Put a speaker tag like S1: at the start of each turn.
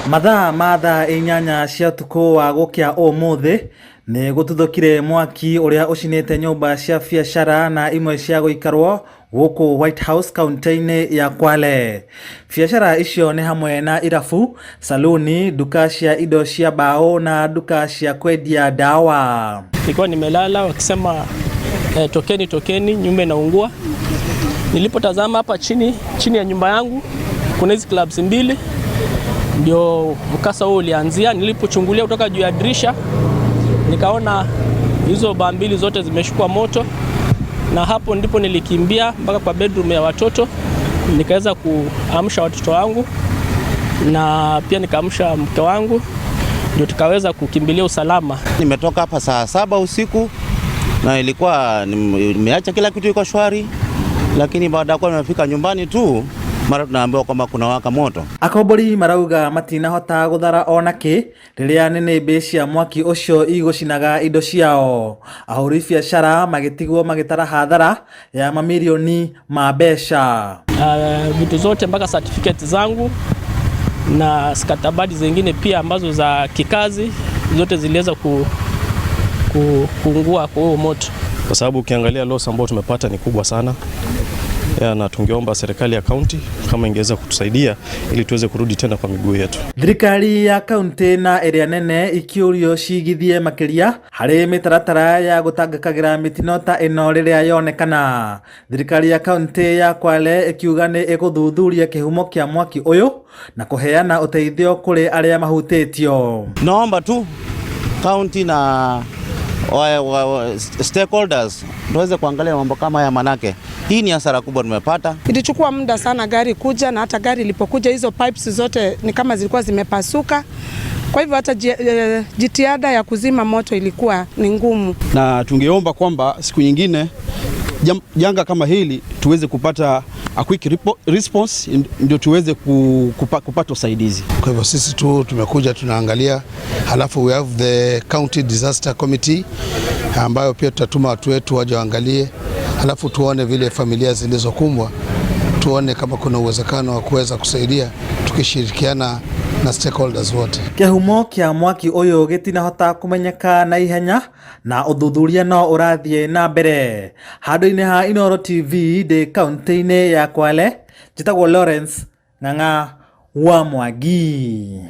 S1: Mathaa ma thaa 8 cia ũtukũ wa gũkĩa ũmũthĩ nĩ gũtuthũkire mwaki ũrĩa ũcinĩte nyũmba cia biacara na imwe cia gũikarwo gũkũ White House kaunti-inĩ ya Kwale. Biacara icio nĩ hamwe na irabu, saluni, nduka cia indo cia mbaũ na nduka cia kwendia ndawa.
S2: Nilikuwa nimelala wakisema tokeni tokeni, nyumba inaungua. Nilipotazama hapa chini chini ya nyumba yangu kuna hizi clubs mbili, ndio mkasa huo ulianzia. Nilipochungulia kutoka juu ya dirisha nikaona hizo baa mbili zote zimeshikwa moto, na hapo ndipo nilikimbia mpaka kwa bedroom ya watoto, nikaweza kuamsha watoto wangu na pia nikaamsha mke wangu, ndio tukaweza kukimbilia usalama.
S3: Nimetoka hapa saa 7 usiku na ilikuwa nimeacha kila kitu iko shwari, lakini baada ya kuwa nimefika nyumbani tu mara tunaambiwa kwamba kuna waka moto.
S1: Akombori marauga matinahota gũthara ona kĩ rĩrĩa nĩnĩmbĩ cia mwaki ũcio igũcinaga indo ciao. Ahũri biacara magĩtigwo magĩtara hathara ya mamirioni ma mbeca.
S2: Vitu zote mpaka certificate zangu na stakabadhi zingine pia ambazo za kikazi zote ziliweza kuungua kwa huo moto.
S4: Kwa sababu ukiangalia loss ambayo tumepata ni kubwa sana ya, na tungeomba serikali ya kaunti kama ingeweza kutusaidia ili tuweze kurudi tena kwa miguu yetu.
S1: Thirikari ya kaunti na ĩrĩa nene ikĩũrio cigithie makĩria harĩ mĩtaratara ya gũtangĩkagĩra mĩtino ta ĩno rĩrĩa yonekana. Thirikari ya kaunti ya Kwale ĩkiuga nĩ ĩgũthuthuria kĩhumo kĩa mwaki ũyũ na kũheana ũteithio kũrĩ arĩa mahutĩtio.
S3: Naomba tu kaunti na wa stakeholders tuweze kuangalia mambo kama haya, manake hii ni hasara kubwa tumepata.
S5: Ilichukua muda sana gari kuja, na hata gari ilipokuja hizo pipes zote ni kama zilikuwa zimepasuka. Kwa hivyo hata jitihada ya kuzima moto ilikuwa ni ngumu.
S6: Na tungeomba kwamba siku nyingine janga kama hili tuweze kupata a quick response ndio tuweze kupata usaidizi.
S7: Kwa hivyo sisi tu tumekuja tunaangalia, halafu we have the county disaster committee ambayo pia tutatuma watu wetu waje waangalie, halafu tuone vile familia zilizokumbwa, tuone kama kuna uwezekano wa kuweza kusaidia tukishirikiana na stakeholders wote.
S1: Kĩhumo kĩa mwaki ũyũ gĩtinahota kũmenyeka na ihenya na ũthuthuria no ũrathiĩ na mbere. Handũ-inĩ ha Inooro TV ndĩ kaunti-inĩ ya Kwale, njĩtagwo Lawrence Ng'ang'a wa Mwangi.